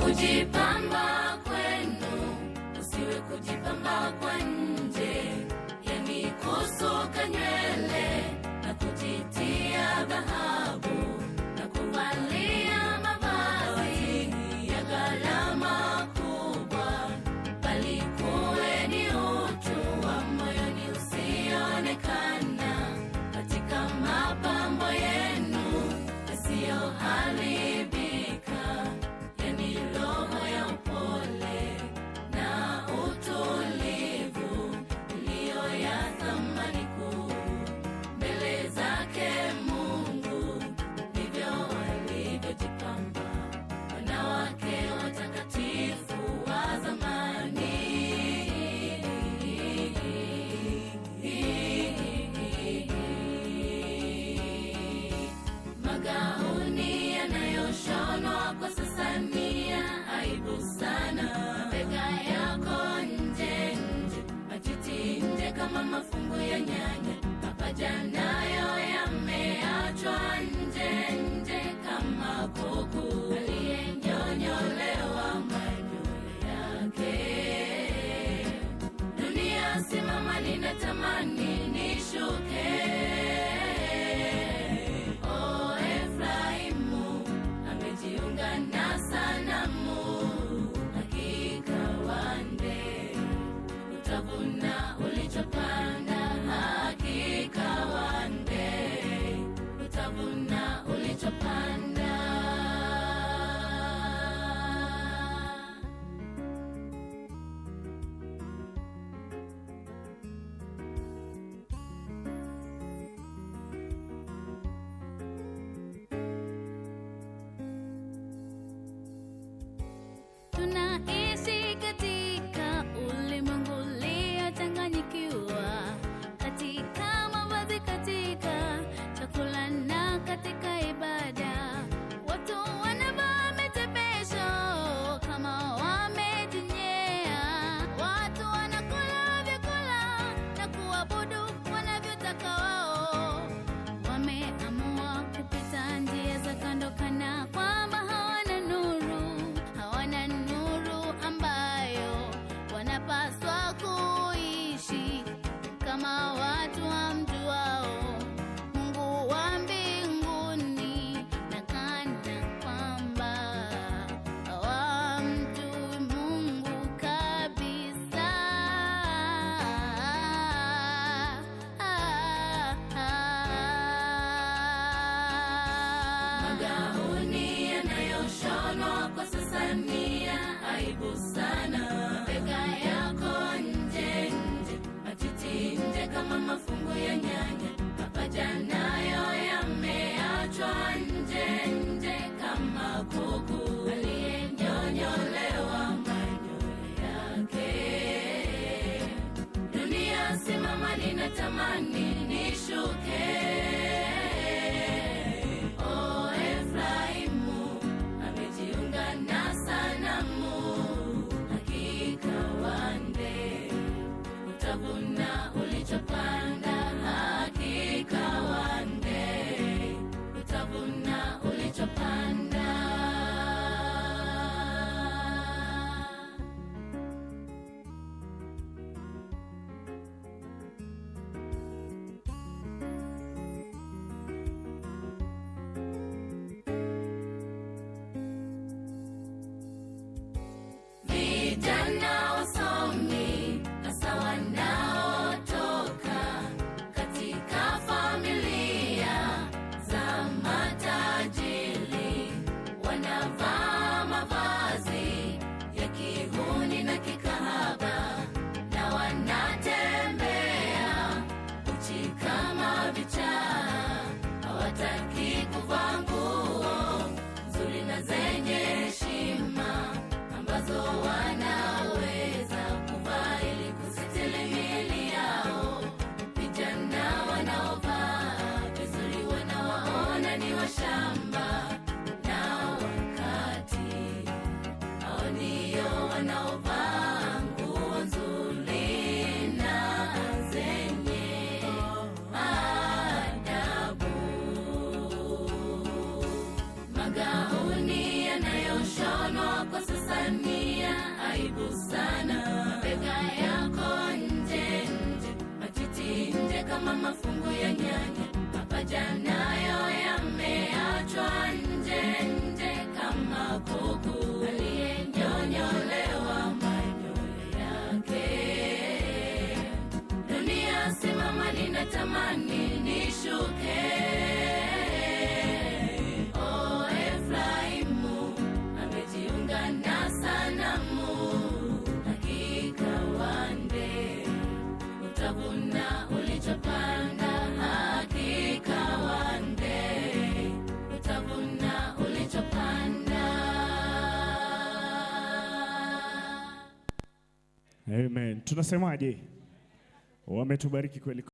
Kujipamba kwenu usiwe kujipamba kwa nje, yani kusuka nywele na kujitia dhahabu na kuvalia mavazi ya gharama kubwa, bali kuweni utu wa moyoni usionekana katika mapambo yenu yasiyoharibika, yani roho ya upole na utulivu iliyo ya thamani kuu mbele zake Mungu. Ndivyo walivyojipamba wanawake watakatifu wa zamani. Magauni yanayoshonwa kwa sasa ni ya aibu sana. Mabega yako nje nje, matiti nje kama mafungu ya nyanya, mapaja nayo yameachwa nje nje kama kuku aliyenyonyolewa manyoya yake. Dunia simama, ninatamani nishuke. O Efraimu amejiunga na sanamu, hakika wande utavuna ulichopanda, hakika wande utavuna ulichopanda. Tunaishi katika ulimwengu uliochanganyikiwa, katika mavazi, katika chakula na katika ibada. Watu wanavaa mitepesho kama wamejinyea. Watu wanakula vyakula na kuabudu wanavyotaka wao. Wameamua kupita njia za kando kana kwamba hawana nuru, hawana nuru ambayo wanapaswa kuishi kama watu wamjuao Mungu wa mbinguni, na kana kwamba hawamjui Mungu kabisa. Magauni yanayoshonwa kwa sasa ni ya aibu sana. Mabega yako nje nje, matiti nje kama mafungu ya nyanya, mapaja nayo yameachwa nje nje kama kuku aliyenyonyolewa manyoya yake. Dunia simama, ninatamani nishuke. O Efraimu amejiunga na sanamu, hakika wande utavuna ulichopanda, hakika kama mafungu ya nyanya, mapaja nayo yameachwa nje nje kama kuku aliyenyonyolewa manyoya yake. Dunia simama, ninatamani nishuke. O Efraimu amejiunga na sanamu, hakika wande utavuna ulichopanda, hakika wande utavuna ulichopanda. Amen. Tunasemaje? Wametubariki kweli.